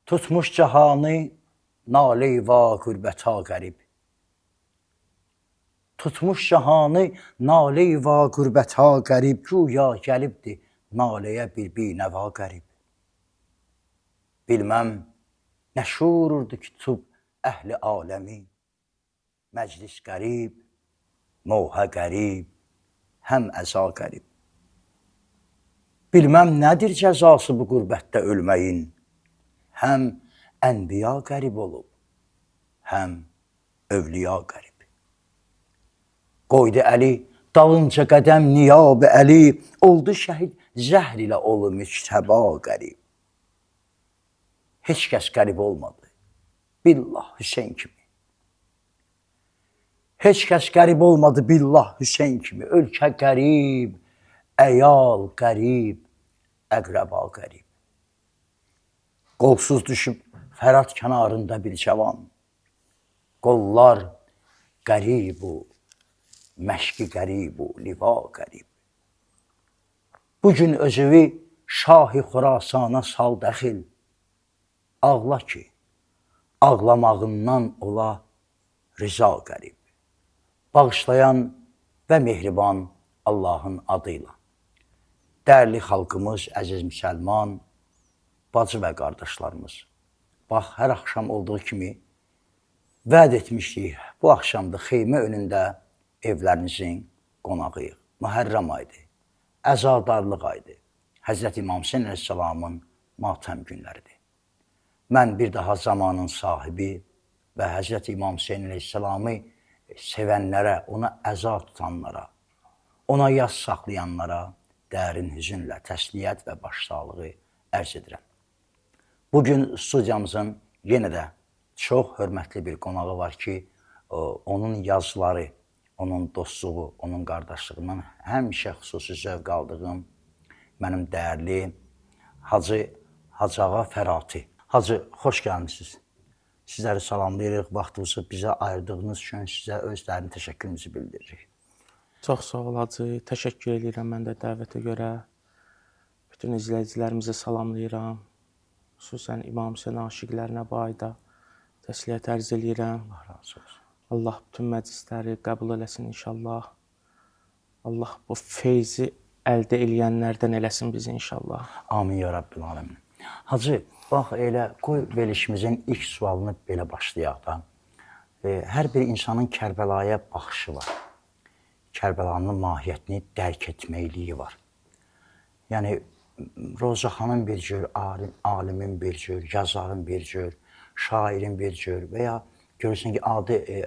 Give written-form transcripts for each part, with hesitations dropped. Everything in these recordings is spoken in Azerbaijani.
Tutmuş cahanı nalə va qürbətə qərib. Tutmuş cahanı nalə va qürbətə qərib, güya gəlibdi naləyə bir binəva qərib. Bilməm nə şuurdu ki tutub əhli aləmi. Məclis qərib, novhə qərib, həm əza qərib. Bilməm nədir cəzası bu qürbətdə ölməyin. Həm ənbiya qərib olub, həm övliya qərib. Qoydu Əli dalınca qədəm niyab Əli, oldu şəhid zəhr ilə olu müctəba qərib. Heç kəs qərib olmadı, billah Hüseyn kimi. Heç kəs qərib olmadı, billah Hüseyn kimi. Ölkə qərib, əyal qərib, əqrəba qərib. Qolsuz düşüb Fərat kənarında bir cavan. Qollar qərib u, məşqi qərib u, liva qərib. Bu gün özüvü Şahi Xurasana sal dəxil. Ağla ki, ağlamağından ola rıza qərib. Bağışlayan və mehriban Allahın adıyla. Dəyərli xalqımız, əziz müsəlman, bacı və qardaşlarımız. Bax, hər axşam olduğu kimi vəd etmişdik. Bu axşam da xeymə önündə evlərinizin qonağıyıq. Muhərrəm ayıdır, əzadarlıq ayıdır. Həzrət İmam Hüseyn əleyhissalamın matəm günləridir. Mən bir daha zamanın sahibi və Həzrət İmam Hüseyn əleyhissalamı sevənlərə, ona əza tutanlara, ona yas saxlayanlara dərin hüzünlə təsliyyət və başsağlığı ərz edirəm. Bugün studiyamızın yenə də çox hörmətli bir qonağı var ki, onun yazıları, onun dostluğu, onun qardaşlığından həmişə xüsusi zövq aldığım mənim dəyərli Hacı Hacıağa Fərati. Hacı, xoş gəlmisiniz. Sizləri salamlayırıq. Vaxtınızı bizə ayırdığınız üçün sizə öz dərin təşəkkürümüzü bildiririk. Çox sağ ol Hacı. Təşəkkür edirəm mən də dəvətə görə. Bütün izləyicilərimizi salamlayıram. Xüsusən İmam Hüseyn aşiqlərinə bu ayda təsliyyət ərz eləyirəm. Allah razı olsun. Allah bütün məclisləri qəbul eləsin inşallah. Allah bu feyzi əldə eləyənlərdən eləsin bizi inşallah. Amin ya Rabbil alemin. Hacı, bax elə qoy verilişimizin ilk sualını belə başlayaq da. Hər bir insanın Kərbəlaya baxışı var. Kərbəlanın mahiyyətini dərk etməkliyi var. Yəni Rozaxanın bir cür, alimin bir cür, yazarın bir cür, şairin bir cür və ya görürsən ki,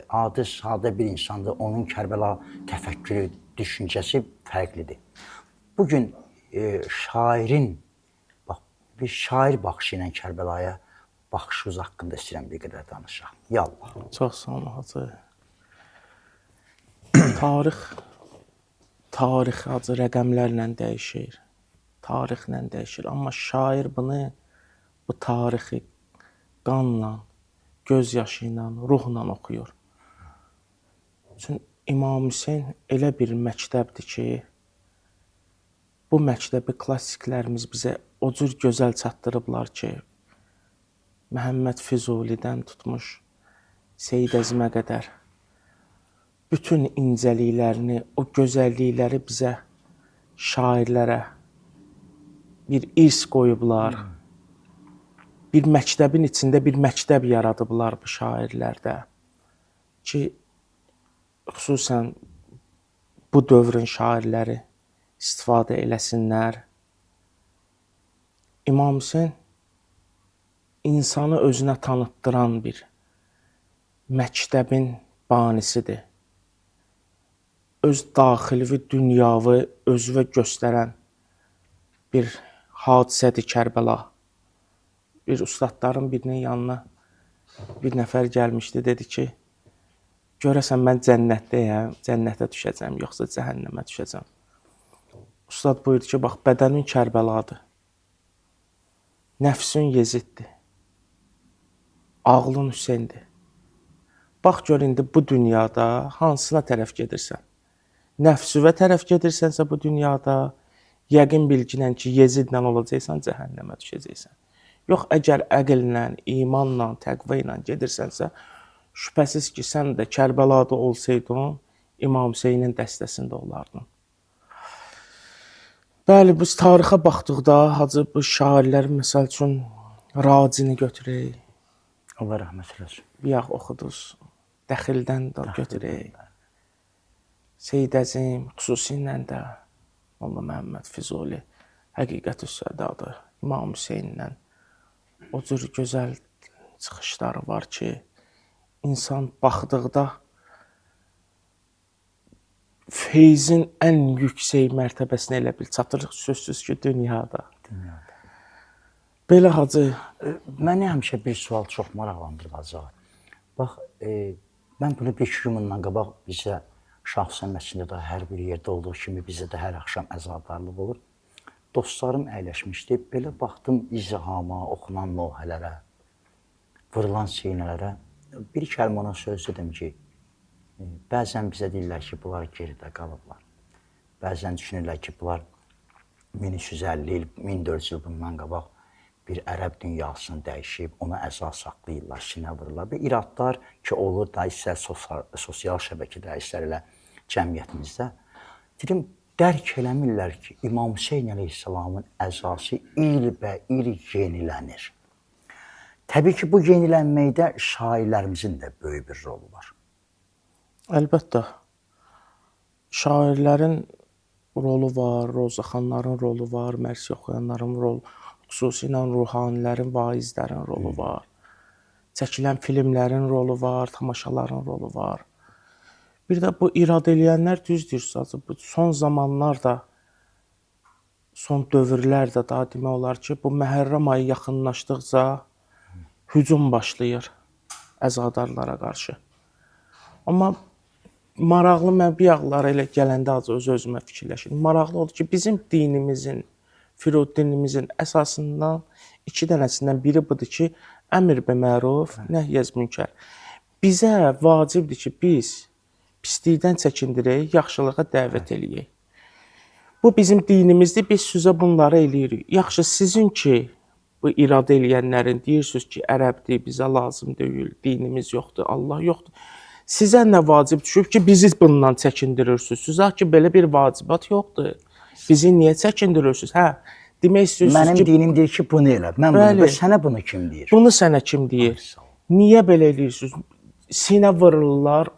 adi sadə bir insandır, onun Kərbəla təfəkkürü, düşüncəsi fərqlidir. Bugün şairin, bax, bir şair baxışı ilə Kərbəlaya baxışınız haqqında istəyirəm bir qədər danışaq. Ya Allah. Çox sağ olun Hacı. Tarix Hacı rəqəmlərlə dəyişir. Tarixlə dəyişir. Amma şair bunu, bu tarixi qanla, göz yaşı ilə, ruhla oxuyur. Çünki İmam Hüseyn elə bir məktəbdir ki, bu məktəbi klassiklərimiz bizə o cür gözəl çatdırıblar ki, Məhəmməd Füzulidən tutmuş Seyid Əzimə qədər bütün incəliklərini, o gözəllikləri bizə, şairlərə bir irs qoyublar. Bir məktəbin içində bir məktəb yaradıblar bu şairlərdə ki, xüsusən bu dövrün şairləri istifadə eləsinlər. İmam Hüseyn insanı özünə tanıtdıran bir məktəbin banisidir. Öz daxili dünyavı özünə göstərən bir hadisədir Kərbəla. Bir ustadların birinin yanına bir nəfər gəlmişdi, dedi ki, görəsən mən cənnətdəyəm, cənnətə düşəcəm, yoxsa cəhənnəmə düşəcəm. Ustad buyurdu ki, bax, bədənin Kərbəladır, nəfsin Yeziddir, ağlın Hüseyndir. Bax, gör indi bu dünyada hansına tərəf gedirsən? Nəfsüvə tərəf gedirsənsə bu dünyada, yəqin bilginən ki, Yezidlə olacaqsan, cəhənnəmə düşəcəksən. Yox, əgər əqllə, imanla, təqva ilə gedirsənsə, şübhəsiz ki, sən də Kərbəlada olsaydın, İmam Hüseynin dəstəsində olardın. Bəli, biz tarixə baxdıqda, Hacı, bu şairlərin, məsəl üçün, Racini götürək. Allah rəhmət eləsin. Bayaq oxuduz. Dəxildən də götürək. Seyid Əzim, xüsusilə də Molla Məhəmməd Füzuli, Həqiqət-ü Sədadır. İmam Hüseynlə o cür gözəl çıxışları var ki, insan baxdıqda feyzin ən yüksək mərtəbəsinə elə bil çatır, sözsüz ki, dünyada. Dünyada. Belə Hacı, Məni həmişə bir sual çox maraqlandırır Hacı ağa. Bax, mən bunu bir iki gün bundan qabaq bizə Şah Hüseyn məscidində də hər bir yerdə olduğu kimi bizdə də hər axşam əzadarlıq olur. Dostlarım əyləşmişdi. Belə baxdım izdihama, oxunan nohələrə, vurulan sinələrə. Bir kəlmə ona söz dedim ki, bəzən bizə deyirlər ki, bunlar geridə qalıblar. Bəzən düşünürlər ki, bunlar 1350 il, 1400 il bundan qabaq bir ərəb dünyasını dəyişib, ona əza saxlayırlar, sinə vururlar. Bir iradlar ki, olur da istər sosial şəbəkədə, istər elə cəmiyyətimizdə. Dedim, dərk eləmirlər ki, İmam Hüseyn əleyhissalamın əzası ilbə-il yenilənir. Təbii ki, bu yenilənməkdə şairlərimizin də böyük bir rolu var. Əlbəttə, şairlərin rolu var, rozaxanların rolu var, mərsiyə oxuyanların rolu, xüsusilə ruhanilərin, vaizlərin rolu var. Çəkilən filmlərin rolu var, tamaşaların rolu var. Bir də bu irad eləyənlər düz deyirsiniz, bu son zamanlarda, son dövrlərdə daha demək olar ki, bu Məhərrəm ayı yaxınlaşdıqca hücum başlayır əzadarlara qarşı. Amma maraqlı, mən bir yağlar elə gələndə az öz-özümə fikirləşirdim. Maraqlı oldu ki, bizim dinimizin, Firud dinimizin əsasından iki dənəsindən biri budur ki, əmr be məruf, nəhy münkər. Bizə vacibdir ki, biz pislikdən çəkindirək, yaxşılığa dəvət eləyək. Bu bizim dinimizdir, biz sizə bunları eləyirik. Yaxşı, sizin ki, bu iradə eləyənlərin deyirsiniz ki, ərəbdir, bizə lazım deyil, dinimiz yoxdur, Allah yoxdur. Sizə nə vacib düşüb ki, bizi bundan çəkindirirsiniz? Sizə ki, belə bir vacibat yoxdur. Bizi niyə çəkindirirsiniz? Hə, demək istəyirsiniz Mənim ki, dinim deyir ki, bunu elə. Mən bunu, Bəli. və sənə bunu kim deyir? Bunu sənə kim deyir? Ay, sağ ol. Niyə belə eləyirsiniz? Sinə vururlar.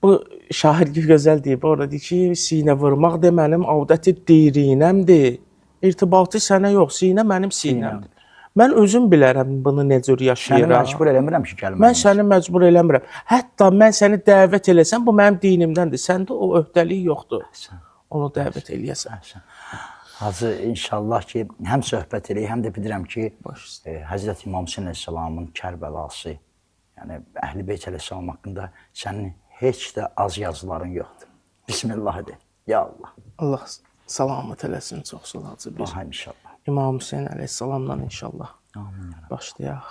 Bu şair gözəl deyib, orada deyir ki, sinə vurmaq de mənim adəti dirinəmdir. İrtibatı sənə yox, sinə mənim sinəmdir. Mən özüm bilərəm bunu nə cür Səni yaşayıram. məcbur eləmirəm ki, gəlmə. Mən səni məcbur eləmirəm. Hətta mən səni dəvət eləsəm, bu mənim dinimdəndir. Səndə o öhdəlik yoxdur. Onu dəvət eləyəsən. Hacı, inşallah ki, həm söhbət eləyik, həm də bilirəm ki, Baş üstə. Həzrət İmam Hüseyn əleyhissalamın Kərbəlası, yəni Əhl-i Beyt əleyhissalam haqqında sənin heç də az yazıların yoxdur. Bismillah de. Ya Allah. Allah salamat eləsin, çox sağ ol Hacı. Biz Aha, inşallah. İmam Hüseyn əleyhissalamla inşallah Amin ya Rabbi. başlayaq.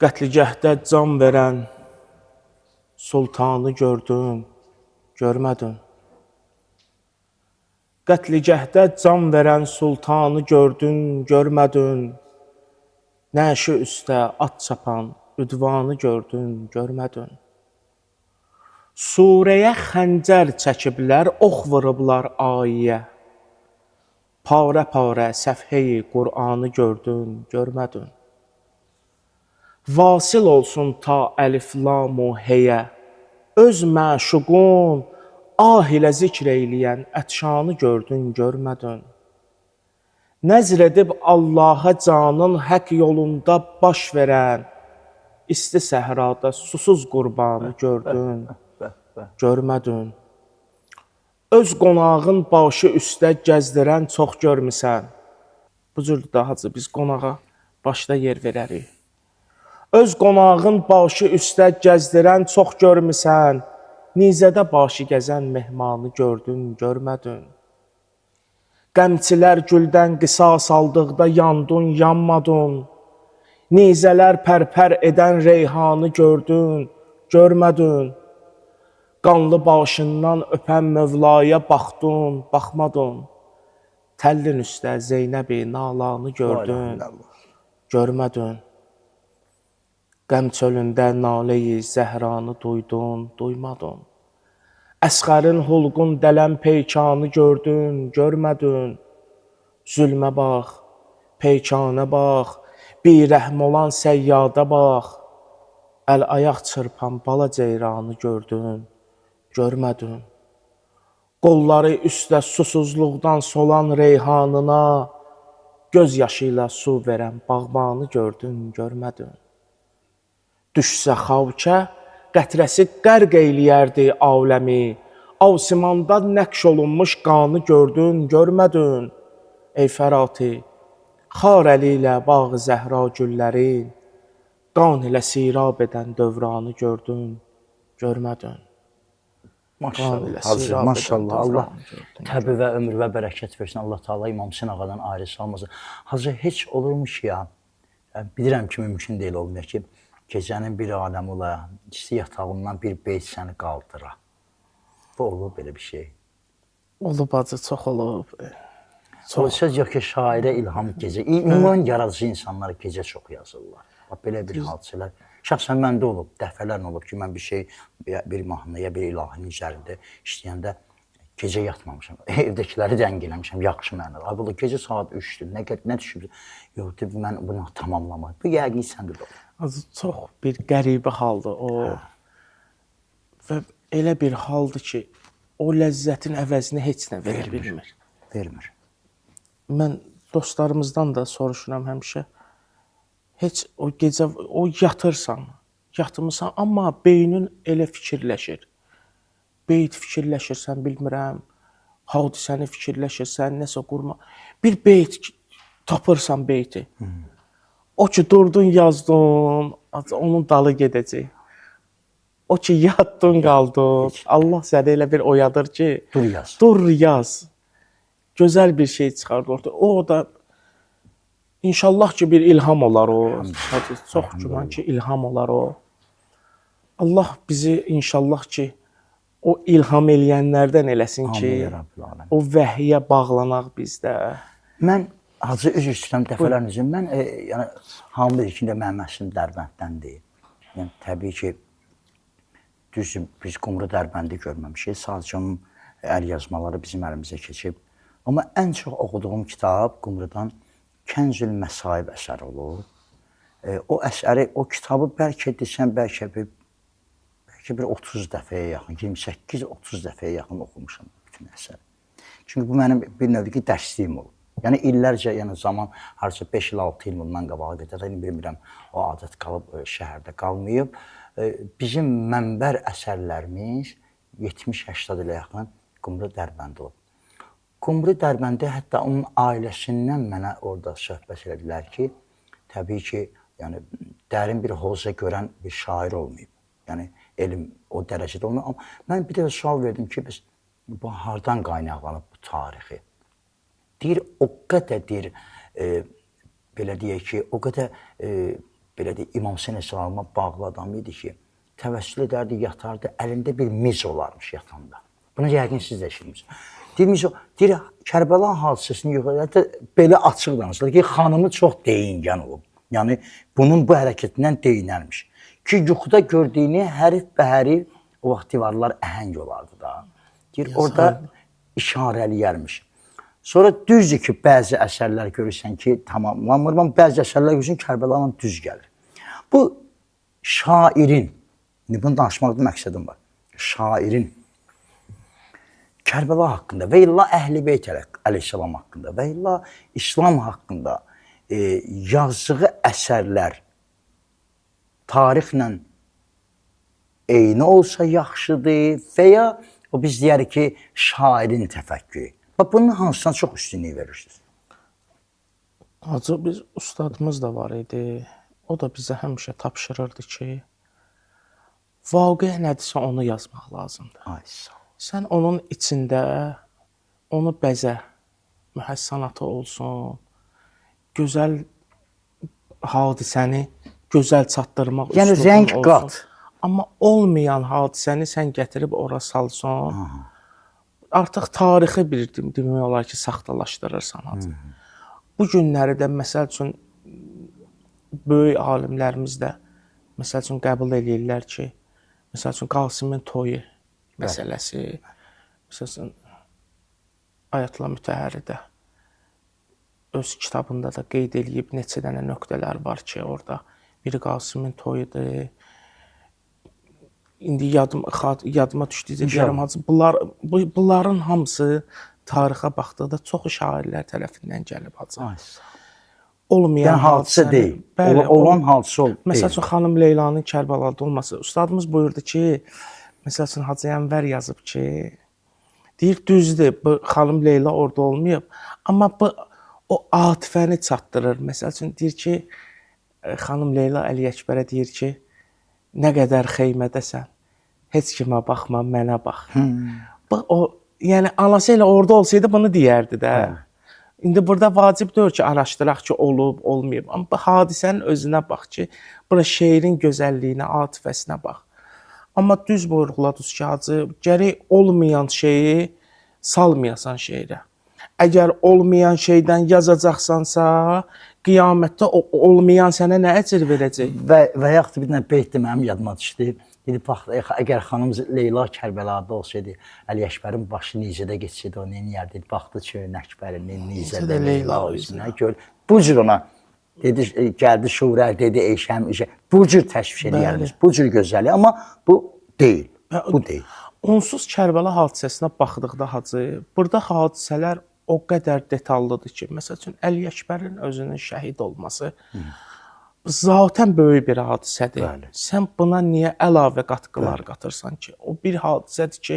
Qətligahdə can verən sultanı gördün, görmədin. Qətligahdə can verən sultanı gördün, görmədin. Nəşi üstə at çapan üdvanı gördün, görmədin. Surəyə xəncər çəkiblər, ox vurublar ayiyə. Parə-parə səfheyi Qur'anı gördün, görmədin. Vasil olsun ta əlif lam u heyə. Öz məşuqun ah ilə zikr eyləyən ətşanı gördün, görmədin. Nəzr edib Allaha canın həqq yolunda baş verən isti səhrada susuz qurbanı gördün, görmədin. Öz qonağın başı üstə gəzdirən çox görmüsən. Bu cürdür də Hacı, biz qonağa başda yer verərik. Öz qonağın başı üstə gəzdirən çox görmüsən. Nizədə başı gəzən mehmanı gördün, görmədin. Qəmçilər güldən qisas aldıqda yandın, yanmadın. Nizələr pərpər edən reyhanı gördün, görmədin. Qanlı başından öpən Mövlaya baxdın, baxmadın. Təllin üstə Zeynəbi nalanı gördün, görmədin. Qəm çölündə naləyi Zəhranı duydun, duymadın. Əsxərin hulqun dələn peykanı gördün, görmədin. Zülmə bax, peykanə bax, birəhm olan səyyada bax. Əl ayaq çırpan bala ceyranı gördün, görmədin. Qolları üstə susuzluqdan solan reyhanına göz yaşı ilə su verən bağbanı gördün, görmədin. Düşsə xavkə, qətrəsi qərq eləyərdi aləmi. Asimanda nəqş olunmuş qanı gördün, görmədin. Ey Fərati, xar əli ilə bağ Zəhra güllərin, qan ilə sirab edən dövranı gördün, görmədin. Maşallah. Hacı, maşallah. Allah təbi və ömür və bərəkət versin. Allah Taala İmam Hüseyn ağadan ayrı salmasın. Hacı, heç olurmu ki ya, bilirəm ki, mümkün deyil olmuyor ki, gecənin bir aləmi ola, isti yatağından bir beyt səni qaldıra. Bu olub belə bir şey. Olub hacı, çox olub. Çox. Söz yox ki, şairə ilham gecə. Ümumən yaradıcı insanlar gecə çox yazırlar. Bax belə bir hadisələr. Şəxsən məndə olub, dəfələrlə olub ki, mən bir şey, bir mahnı ya bir ilahinin üzərində işləyəndə gecə yatmamışam. Evdəkiləri dəng eləmişəm, yaxşı mənada. Ay bu gecə saat 3-dür, nə qədər nə düşüb? Yox, deyib, mən bunu tamamlamadım. Bu yəqin səndə də olub. Hacı, çox bir qəribə haldır o. Hə. Və elə bir haldır ki, o ləzzətin əvəzini heç nə verə bilmir. Vermir. Mən dostlarımızdan da soruşuram həmişə. Heç o gecə o yatırsan, yatmısan, amma beynin elə fikirləşir. Beyt fikirləşirsən, bilmirəm, hadisəni fikirləşirsən, nəsə qurma. Bir beyt tapırsan beyti. O ki durdun, yazdın, onun dalı gedəcək. O ki yatdın, qaldın. Allah səni elə bir oyadır ki, dur yaz. Dur yaz. Gözəl bir şey çıxardı ortaya. O da İnşallah ki bir ilham olar o. Çox güman ki ilham olar o. Allah bizi inşallah ki o ilham eləyənlərdən eləsin ki, o vəhyə bağlanaq bizdə. Mən Hacı, üzr istəyirəm dəfələrlə üzr. Mən yəni hamı bilir ki, mənim əslim Dərbənddən deyil. Yəni təbii ki, düzdür, biz Qumru Dərbəndi görməmişik. Sadəcə onun əl yazmaları bizim əlimizə keçib. Amma ən çox oxuduğum kitab Qumrudan Kənzül Məsaib əsəri olub. O əsəri, o kitabı bəlkə desəm, bəlkə bir 30 dəfəyə yaxın, 28-30 dəfəyə yaxın oxumuşam bütün əsəri. Çünki bu mənim bir növ ki, dərsliyim olub. Yəni illərcə, yəni zaman harca 5 il, 6 il bundan qabağa qədər, indi bilmirəm, o adət qalıb, şəhərdə qalmayıb. Bizim mənbər əsərlərimiz 70-80 ilə yaxın Qumru Dərbəndi olub. Qumru Dərbəndi hətta onun ailəsindən mənə orada söhbət elədilər ki, təbii ki, yəni dərin bir hovza görən bir şair olmayıb. Yəni elm o dərəcədə olmayıb. Amma mən bir də sual verdim ki, biz bu hardan qaynaqlanıb bu tarixi? Deyir, o qədər deyir, belə deyək ki, o qədər belə deyək, İmam Hüseyn əleyhissalama bağlı adam idi ki, təvəssül edərdi, yatardı, əlində bir miz olarmış yatanda. Bunu yəqin siz də eşitmişsiniz. Deyir, Kərbəla hadisəsini yox, hətta belə açıq danışılır ki, xanımı çox deyingən olub. Yəni, bunun bu hərəkətindən deyinərmiş. Ki, yuxuda gördüyünü hərif bə hərif, o vaxt divarlar əhəng olardı da. Deyir, orada işarəliyərmiş. Sonra düzdür ki, bəzi əsərlər görürsən ki, tamamlanmır, amma bəzi əsərlər görürsən, Kərbəla ilə düz gəlir. Bu şairin, bunu danışmaqda məqsədim var, şairin Kərbəla haqqında və illa Əhl-i Beyt əleyhissalam haqqında və illa İslam haqqında yazdığı əsərlər tarixlə eyni olsa yaxşıdır və ya o biz deyərik ki, şairin təfəkkürü. Bax, bunun hansına çox üstünlük verirsiniz? Hacı, biz ustadımız da var idi. O da bizə həmişə tapşırırdı ki, vaqe nədirsə onu yazmaq lazımdır. Ay, sağ ol. Sən onun içində onu bəzə, mühəssanatı olsun, gözəl hadisəni gözəl çatdırmaq Yəni rəng qat. Amma olmayan hadisəni sən gətirib ora salsan, artıq tarixi bir demək olar ki, saxtalaşdırırsan Hacı. Bu günləri də məsəl üçün böyük alimlərimiz də məsəl üçün qəbul eləyirlər ki, məsəl üçün Qasimin toyu məsələsi, məsəl üçün Ayətullah Mütəhəri də öz kitabında da qeyd eləyib neçə dənə nöqtələr var ki, orada biri Qasimin toyudur. İndi yadıma düşdükcə deyirəm Hacı, bunların hamısı tarixə baxdıqda çox şairlər tərəfindən gəlib Hacı. Olmayan Yəni hadisə deyil. Bəli, olan hadisə deyil. Məsəl üçün xanım Leylanın Kərbəlada olması. Ustadımız buyurdu ki, məsəl üçün Hacı Ənvər yazıb ki, deyir düzdür, bu xanım Leyla orada olmayıb, amma bu o atifəni çatdırır. Məsəl üçün deyir ki, xanım Leyla Əli Əkbərə deyir ki, nə qədər xeymədəsən, heç kimə baxma, mənə bax. Bu o, yəni anası elə orada olsaydı bunu deyərdi də. İndi burada vacib deyil ki, araşdıraq ki, olub, olmayıb. Amma bu hadisənin özünə bax ki, bura şeirin gözəlliyinə, atifəsinə bax. Amma düz vurğuladınız ki, Hacı, gərək olmayan şeyi salmayasan şeirə. Əgər olmayan şeydən yazacaqsansa, qiyamətdə o olmayan sənə nə əcr verəcək? Və yaxud bir dənə beyt də mənim yadıma düşdü. Dedi, bax, əgər xanım Leyla Kərbəlada olsaydı, Əli Əkbərin başı nizədə getsəydi, o neyniyərdi? Baxdı çölün Əkbərinin nizədə Leyla üzünə gör. Bu cür ona dedi, gəldi şurə, dedi, ey şəm, işə. Bu cür təşvif eləyərmiş, bu cür gözəllik. Amma bu deyil, bu deyil. Onsuz Kərbəla hadisəsinə baxdıqda Hacı, burada hadisələr o qədər detallıdır ki, məsəl üçün Əli Əkbərin özünün şəhid olması zaten böyük bir hadisədir. Bəli. Sən buna niyə əlavə qatqılar qatırsan ki? O bir hadisədir ki,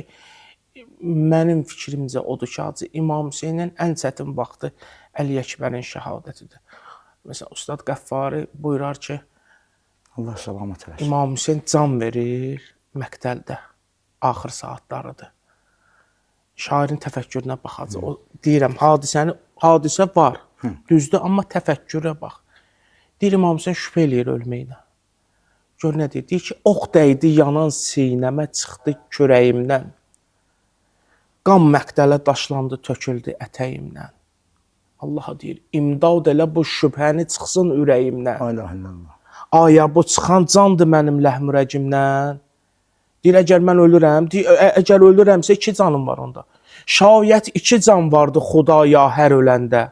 mənim fikrimcə odur ki, Hacı, İmam Hüseynin ən çətin vaxtı Əli Əkbərin şəhadətidir. Məsələn, Ustad Qəffari buyurar ki, Allah salamat eləsin. İmam Hüseyn can verir məqtəldə, axır saatlarıdır. Şairin təfəkkürünə bax Hacı. O deyirəm, hadisə var, düzdür, amma təfəkkürə bax. Deyir İmam Hüseyn şübhə eləyir ölməyinə. Gör nə deyir? Deyir ki, ox dəydi yanan sinəmə, çıxdı kürəyimdən. Qan məqtələ daşlandı, töküldü ətəyimdən. Allaha deyir, imdad elə bu şübhəni çıxsın ürəyimdən. La ilahe illallah. Aya bu çıxan candır mənim ləhmürəcimdən. Deyir, əgər mən ölürəm, deyir, əgər ölürəmsə iki canım var onda. Şayət iki can vardı Xudaya hər öləndə.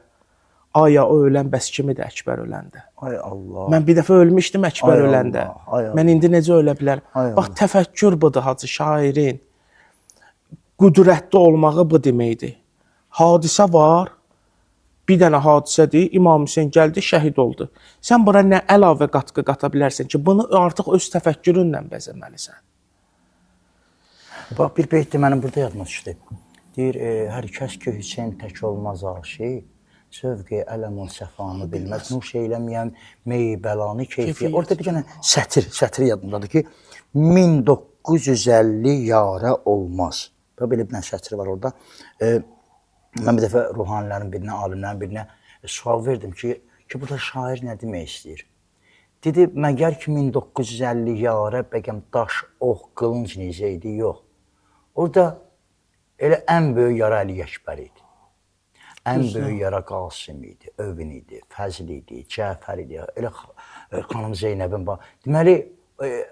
Aya o ölən bəs kimidir Əkbər öləndə? Ay Allah. Mən bir dəfə ölmüşdüm Əkbər Ay öləndə. Allah, ay Allah. Mən indi necə ölə bilərəm? Ay Bax təfəkkür budur Hacı, şairin. Qüdrətli olmağı bu deməkdir. Hadisə var. Bir dənə hadisədir. İmam Hüseyn gəldi, şəhid oldu. Sən bura nə əlavə qatqı qata bilərsən ki, bunu artıq öz təfəkkürünlə bəzəməlisən. Bax bir beyt də mənim burada yadıma düşdü. Deyir, hər kəs ki Hüseyn tək olmaz aşiq, sövqi ələmun səfanı bilməz, nuş eyləməyən meyi bəlanı keyfi. Orada bir dənə sətir yadımdadır ki, 1950 yarə olmaz. Bax belə bir dənə sətir var orada. Mən bir dəfə ruhanilərin birinə, alimlərin birinə sual verdim ki, burada şair nə demək istəyir? Dedi, məgər ki 1950 yarə bəyəm daş, ox, qılınc nizə idi? Yox. Orada elə ən böyük yara Əli Əkbər idi. Ən böyük yara Qasım idi, Övün idi, Fəzl idi, Cəfər idi. Elə xanım Zeynəbin bax. Deməli,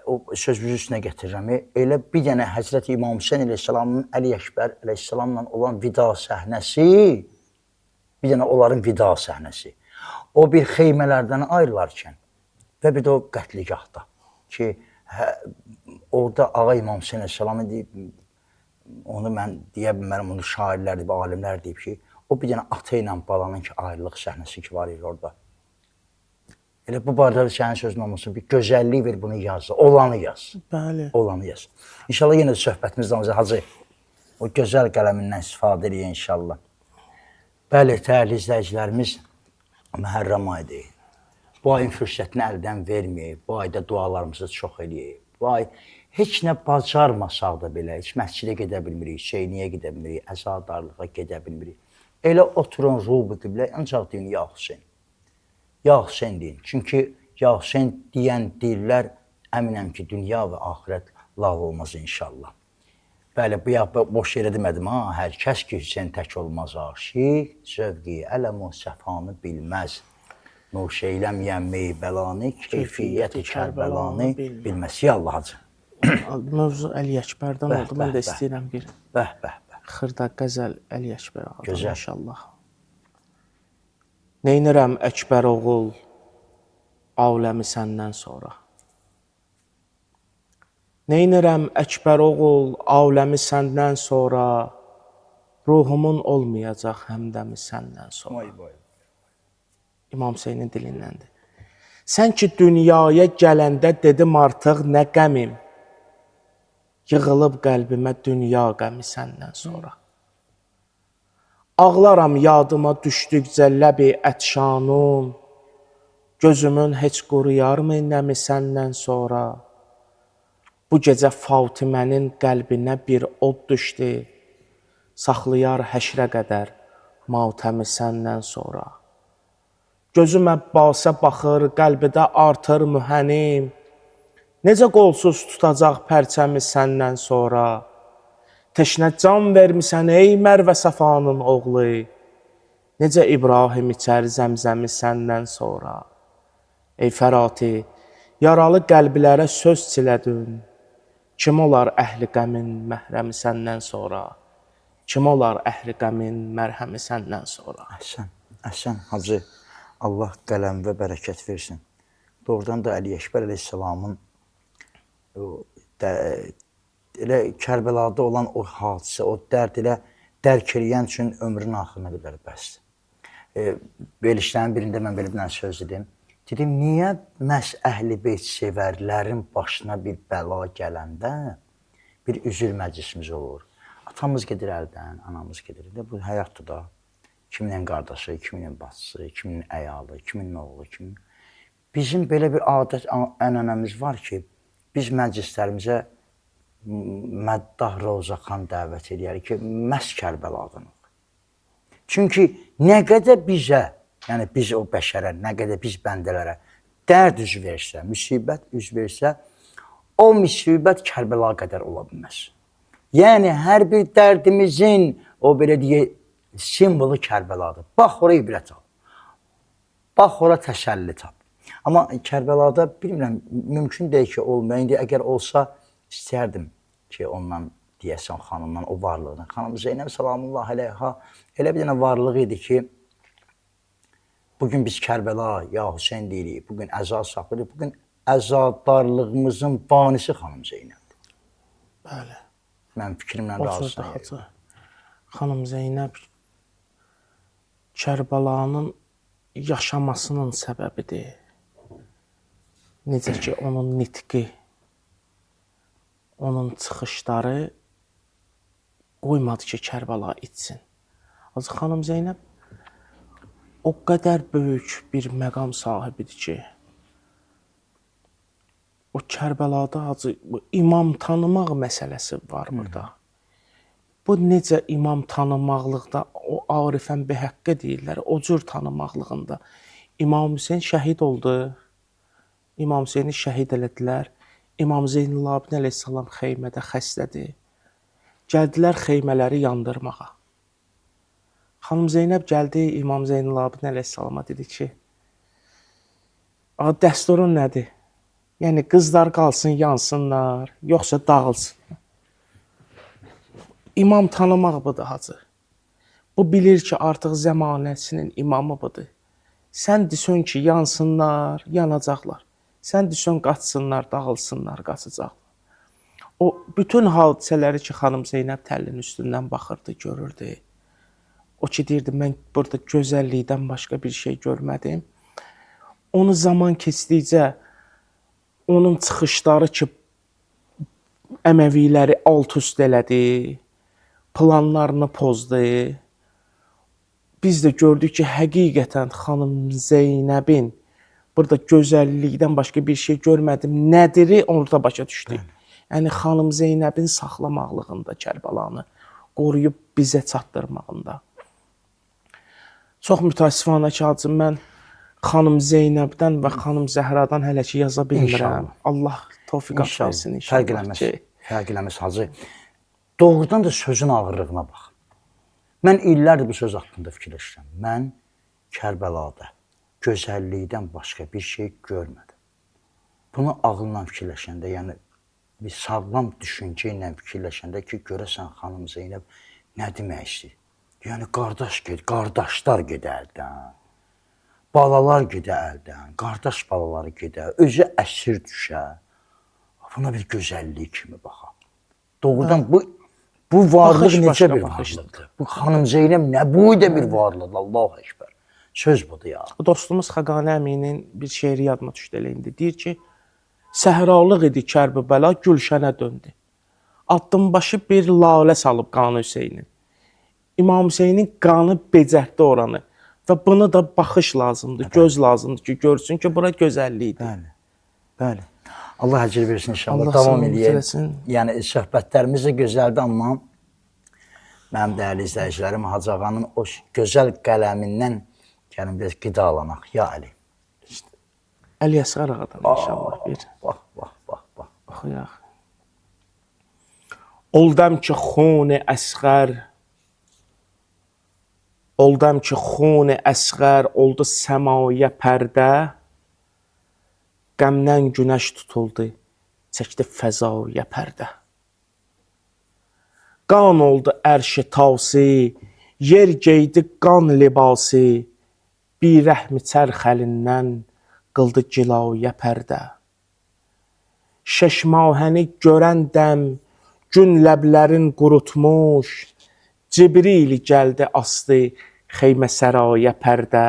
o sözümüzün üstünə gətirirəm. Elə bir dənə Həzrəti İmam Hüseyn əleyhissalamın Əli Əkbər əleyhissalamla olan vida səhnəsi, bir dənə onların vida səhnəsi. O bir xeymələrdən ayrılarkən və bir də o qətligahda ki, orada Ağa İmam Hüseyn əleyhissalamı deyib, onu mən deyə bilmərəm, onu şairlər deyib, alimlər deyib ki, o bir dənə ata ilə balanın ki, ayrılıq səhnəsi ki var idi orada. Elə bu barədə sənin sözün olmasın, bir gözəllik ver, bunu yaz, olanı yaz. Bəli. Olanı yaz. İnşallah yenə də söhbətimiz davam edəcək. Hacı, o gözəl qələmindən istifadə eləyin inşallah. Bəli, dəyərli izləyicilərimiz, Məhərrəm ayıdır. Bu ayın fürsətini əldən verməyək. Bu ayda dualarımızı çox eləyək. Bu ay heç nə bacarmasaq da belə, heç məscidə gedə bilmirik, Hüseyniyə gedə bilmirik, əzadarlığa gedə bilmirik. Elə oturun rubu qiblə, ancaq deyin, ya Hüseyn. Ya Hüseyn deyin. Çünki ya Hüseyn deyən dillər əminəm ki, dünya və axirət lağ olmaz inşallah. Bəli, bu ya boş yerə demədim ha. Hər kəs ki Hüseyn tək olmaz aşiq, zövqi ələm o səfanı bilməz. Nuş eyləməyən mey bəlanı, keyfiyyəti Kərbəlanı bilməz. Ya Allah hacı. Mövzu Əli Əkbərdən oldu. Mən də istəyirəm bir bəh, bəh, bəh. Xırda qəzəl Əli Əkbər ağadan Gözəl. inşallah. Neynirəm Əkbər oğul, aləmi səndən sonra. Neynirəm Əkbər oğul, aləmi səndən sonra, ruhumun olmayacaq həmdəmi səndən sonra. Vay vay. İmam Hüseynin dilindəndir. Sən ki dünyaya gələndə dedim artıq nə qəmim. Yığılıb qəlbimə dünya qəmi səndən sonra. Ağlaram yadıma düşdükcə ləbi ətşanun. Gözümün heç quruyarmı nəmi səndən sonra? Bu gecə Fatimənin qəlbinə bir od düşdü. Saxlayar həşrə qədər matəmi səndən sonra. Gözüm Əbbasə baxır, qəlbidə artır mühənim. Necə qolsuz tutacaq pərçəmi səndən sonra? Teşnə can vermisən ey Mərvə Səfanın oğlu. Necə İbrahim içər zəmzəmi səndən sonra? Ey Fərati, yaralı qəlblərə söz çilədün. Kim olar əhli qəmin məhrəmi səndən sonra? Kim olar əhli qəmin mərhəmi səndən sonra? Əhsən, əhsən hacı. Allah qələmvə bərəkət versin. Doğrudan da Əli Əkbər əleyhissalamın o elə Kərbəlada olan o hadisə, o dərd elə dərk eləyən üçün ömrünün axırına qədər bəsdir. Verilişlərin birində mən belə bir dənə söz dedim. Dedim, niyə məhz Əhl-i Beyt sevərlərin başına bir bəla gələndə bir üzür məclisimiz olur? Atamız gedir əldən, anamız gedir. De, bu həyatdır da. Kiminin qardaşı, kiminin bacısı, kiminin əyalı, kiminin oğlu, kimin... Bizim belə bir adət, ənənəmiz var ki, biz məclislərimizə məddah Rozaxan dəvət eləyərik ki, məhz Kərbəladan olur. Çünki nə qədər bizə, yəni biz o bəşərə, nə qədər biz bəndələrə dərd üz versə, müsibət üz versə, o müsibət Kərbəla qədər ola bilməz. Yəni hər bir dərdimizin o belə deyək, simvolu Kərbəladır. Bax ora ibrət al. Bax ora təsəlli tap. Amma Kərbəlada bilmirəm, mümkün deyil ki, olmuyor. İndi əgər olsa istəyərdim ki, ondan deyəsən xanımdan, o varlığından. Xanım Zeynəb salamullah əleyha elə bir dənə varlıq idi ki, bugün biz Kərbəla, ya Hüseyn deyirik, bugün əza saxlayırıq, bugün əzadarlığımızın banisi xanım Zeynəbdir. Bəli. Mən fikrimlə razısam. Xanım Zeynəb Kərbəlanın yaşamasının səbəbidir. Necə ki, onun nitqi, onun çıxışları qoymadı ki, Kərbəla itsin. Hacı xanım Zeynəb o qədər böyük bir məqam sahibidir ki, o Kərbəlada hacı imam tanımaq məsələsi var burada. Bu necə imam tanımaqlıqda o arifən bihaqqə deyirlər, o cür tanımaqlığında İmam Hüseyn şəhid oldu. İmam Hüseyni şəhid elədilər. İmam Zeynəlabidin əleyhissalam xeymədə xəstədir. Gəldilər xeymələri yandırmağa. Xanım Zeynəb gəldi İmam Zeynəlabidin əleyhissalama dedi ki, ağa dəsturun nədir? Yəni qızlar qalsın, yansınlar, yoxsa dağılsın. İmam tanımaq budur hacı. Bu bilir ki, artıq zəmanəsinin imamı budur. Sən desən ki, yansınlar, yanacaqlar. Sən desən qaçsınlar, dağılsınlar, qaçacaqlar. O bütün hadisələri ki, xanım Zeynəb təllin üstündən baxırdı, görürdü. O ki deyirdi, mən burada gözəllikdən başqa bir şey görmədim. Onu zaman keçdikcə onun çıxışları ki, Əməviləri alt-üst elədi, planlarını pozdu. Biz də gördük ki, həqiqətən xanım Zeynəbin burada gözəllikdən başqa bir şey görmədim. Nədiri orada başa düşdük. Yəni xanım Zeynəbin saxlamaqlığında Kərbəlanı qoruyub bizə çatdırmağında. Çox mütəəssifanə ki, hacı, mən xanım Zeynəbdən və xanım Zəhradan hələ ki yaza bilmirəm. İnşallah. Allah tövfiqat versin inşallah. Fərq eləməz. Fərq eləməz hacı. Doğrudan da sözün ağırlığına bax. Mən illərdir bu söz haqqında fikirləşirəm. Mən Kərbəlada gözəllikdən başqa bir şey görmədim. Bunu ağılla fikirləşəndə, yəni bir sağlam düşüncə ilə fikirləşəndə ki, görəsən xanım Zeynəb nə demək istəyir? Yəni qardaşlar gedə əldən, balalar gedə əldən, qardaş balaları gedə, özü əsir düşə. Buna bir gözəllik kimi baxa. Doğrudan bu varlıq necə bir varlıqdır? Bu xanım Zeynəb nə boyda bir varlıqdır? Allahu Ekber. Söz budur ya. Dostumuz Xaqani əminin bir şeiri yadıma düşdü elə indi. Deyir ki, səhralıq idi Kərbəla, gülşənə döndü. Addımbaşı bir lalə salıb qanı Hüseynin. İmam Hüseynin qanı becərtdi oranı. Və buna da baxış lazımdır, göz lazımdır ki, görsün ki, bura gözəllikdir. Bəli, bəli. Allah əcr versin inşallah. Allah davam eləyək. Yəni söhbətlərimiz də gözəldir, amma mənim dəyərli izləyicilərim Hacı Ağanın o gözəl qələmindən gəlin biraz qidalanaq. Ya Əli. İşte, Əli Əsqər Ağadan inşallah bir. Bax, bax, bax, bax. Oxuyaq. Oldam ki xun əsğər, oldam ki xun əsğər oldu səmaya pərdə, qəmdən günəş tutuldu, çəkdi fəzaya pərdə. Qan oldu ərş-i tavsi, yer geydi qan libası, bir rəhmi çərx əlindən qıldı cilaya pərdə. Şeşmahəni görən dəm, gün ləblərin qurutmuş, Cibril gəldi astı xeymə səraya pərdə.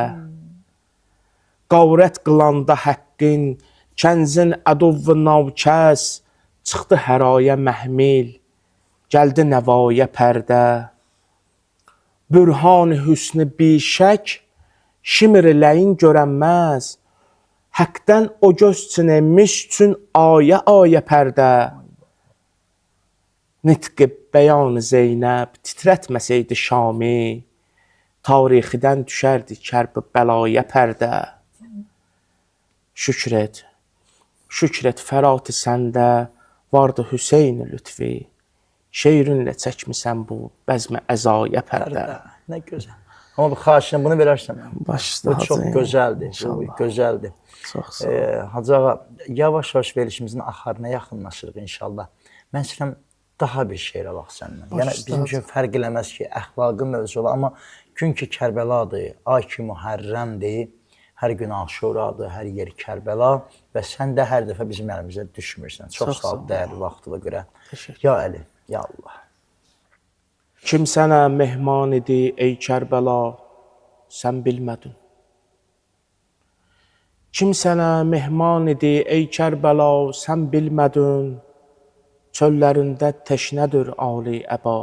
Qavrət qılanda həqqin, kənzin əduvvu navkəs, çıxdı həraya məhmil, gəldi nəvaya pərdə. Bürhan hüsnü bişək, şimr ləyin görənməz, həqdən o göz çinəmiş üçün ayə ayə pərdə. Nitqi bəyan Zeynəb titrətməsəydi Şami, tarixidən düşərdi kərb bəlaya pərdə. Şükr et, şükr et fərat-ı səndə vardı Hüseyn lütfi, şeirinlə çəkmisən bu bəzmə əzaya pərdə. Nə gözəl. Amma bu xahişlə bunu verərsən. Başda Bu çox gözəldir. Bu gözəldir. Çox sağ ol. Hacı ağa, yavaş-yavaş verilişimizin axarına yaxınlaşırıq inşallah. Mən istəyirəm daha bir şeir alaq səndən. Yəni bizim üçün fərq eləməz ki, əxlaqi mövzu olar, amma gün ki Kərbəladır, ay ki Muhərrəmdir, hər gün Aşuradır, hər yer Kərbəla və sən də hər dəfə bizim əlimizə düşmürsən. Çox sağ ol dəyərli vaxtına görə. Ya Əli, ya Allah. Kim sənə mehman idi ey Kərbəla, sən bilmədin. Kim sənə mehman idi ey Kərbəla, sən bilmədin. Çöllərində təşnədir ali əba,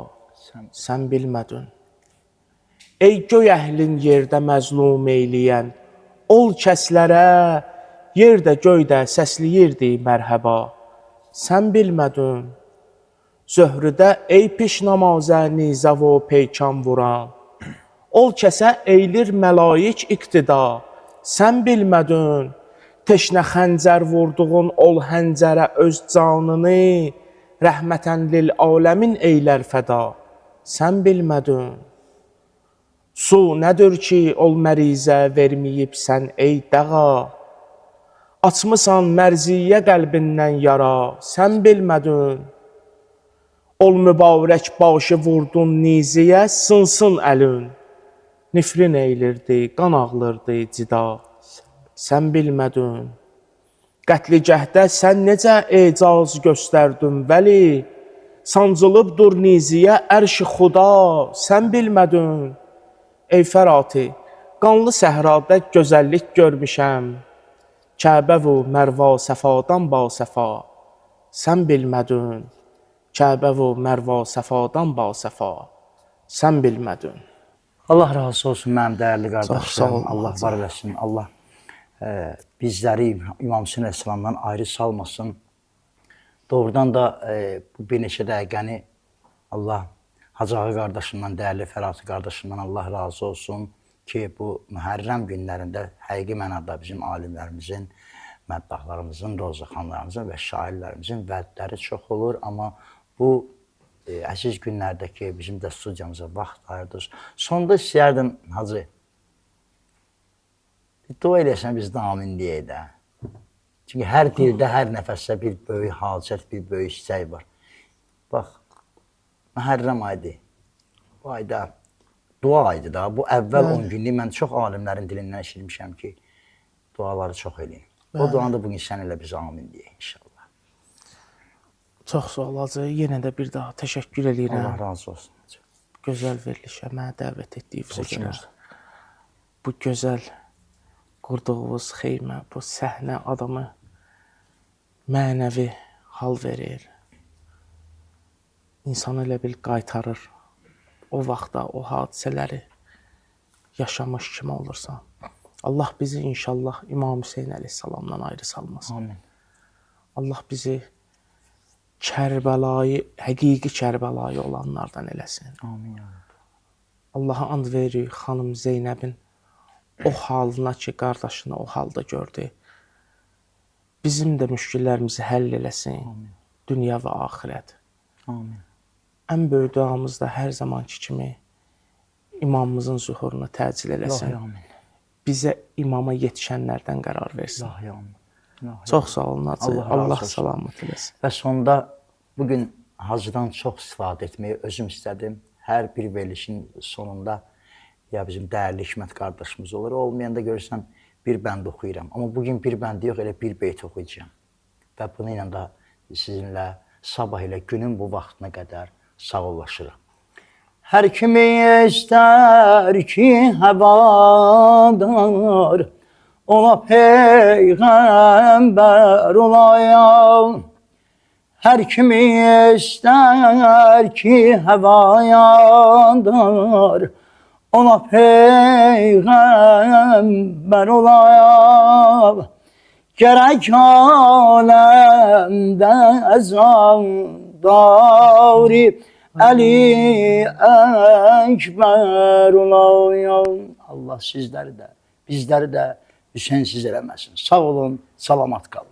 sən bilmədin. Ey göy əhlin yerdə məzlum eyləyən, ol kəslərə yerdə göydə səsləyirdi mərhəba, sən bilmədin. Zöhrüdə ey piş namazə nizə və peykan vuran, ol kəsə eylir məlaik iqtida, sən bilmədin. Teşnə xəncər vurduğun ol həncərə öz canını, rəhmətən lil aləmin eylər fəda, sən bilmədin. Su nədir ki, ol mərizə verməyib sən ey dəğa, açmısan mərziyyə qəlbindən yara, sən bilmədin. Ol mübarək başı vurdun niziyə, sınsın əlin, nifrin eylirdi, qan ağlırdı cida, sən bilmədin. Qətligəhdə sən necə ecaz göstərdin vəli, sancılıb dur niziyə ərş-i xuda, sən bilmədin. Ey Fərati, qanlı səhrada gözəllik görmüşəm, Kəbə və Mərva səfadan ba səfa, sən bilmədin. Kəbə və Mərva səfadan ba səfa, sən bilmədin. Allah razı olsun mənim dəyərli qardaşlarım. Allah var eləsin. Allah bizləri İmam Hüseyn əleyhissalamdan ayrı salmasın. Doğrudan da bu bir neçə dəqiqəni Allah Hacı ağa qardaşımdan, dəyərli Fərati qardaşımdan Allah razı olsun ki, bu Mühərrəm günlərində həqiqi mənada bizim alimlərimizin, məddahlarımızın, rozaxanlarımızın və şairlərimizin vədləri çox olur, amma bu əziz günlərdəki bizim də studiyamıza vaxt ayırdınız. Sonda istəyərdim Hacı, bir dua eləsən biz də amin deyək də. Çünki hər dildə, hər nəfəsdə bir böyük hacət, bir böyük istək var. Bax, Məhərrəm ayıdır. Bu ayda dua ayıdır da. Bu əvvəl 10 günlük mən çox alimlərin dilindən eşitmişəm ki, duaları çox eləyin. O duanı da bugün sən elə bizə amin deyək inşallah. Çox sağ ol Hacı. Yenə də bir daha təşəkkür eləyirəm. Allah razı olsun. Gözəl verilişə mənə dəvət etdiyinizə görə. Bu gözəl qurduğunuz xeymə, bu səhnə adamı mənəvi hal verir. İnsanı elə bil qaytarır. O vaxtda o hadisələri yaşamış kimi olursan. Allah bizi inşallah İmam Hüseyn əleyhissalamdan ayrı salmasın. Amin. Allah bizi Kərbəlayı, həqiqi Kərbəlayı olanlardan eləsin. Amin ya Rabbi. Allaha and veririk xanım Zeynəbin o halına ki, qardaşını o halda gördü. Bizim də müşkillərimizi həll eləsin. Amin. Dünya və axirət. Amin. Ən böyük duamız da hər zamanki kimi imamımızın zühurunu təcil eləsin. İlahi amin. Bizə imama yetişənlərdən qərar versin. İlahi amin. İlahi. Çox sağ olun Hacı. Allah razı Allah olsun. salamat eləsin. Və sonda bugün Hacıdan çox istifadə etməyi özüm istədim. Hər bir verilişin sonunda ya bizim dəyərli Hikmət qardaşımız olur. Olmayanda görürsən bir bənd oxuyuram. Amma bugün bir bəndi yox, elə bir beyt oxuyacağam. Və bununla ilə də sizinlə sabah ilə günün bu vaxtına qədər sağollaşırıq. Hər kimi istər ki həvadar, ona peyğəmbər olayam. Hər kimi istər ki həvayadar, ona peyğəmbər olayam. Gərək aləmdə əzandari Əli Əkbər olayam. Allah sizləri də, bizləri də Hüseynsiz eləməsin. Sağ olun, salamat qalın.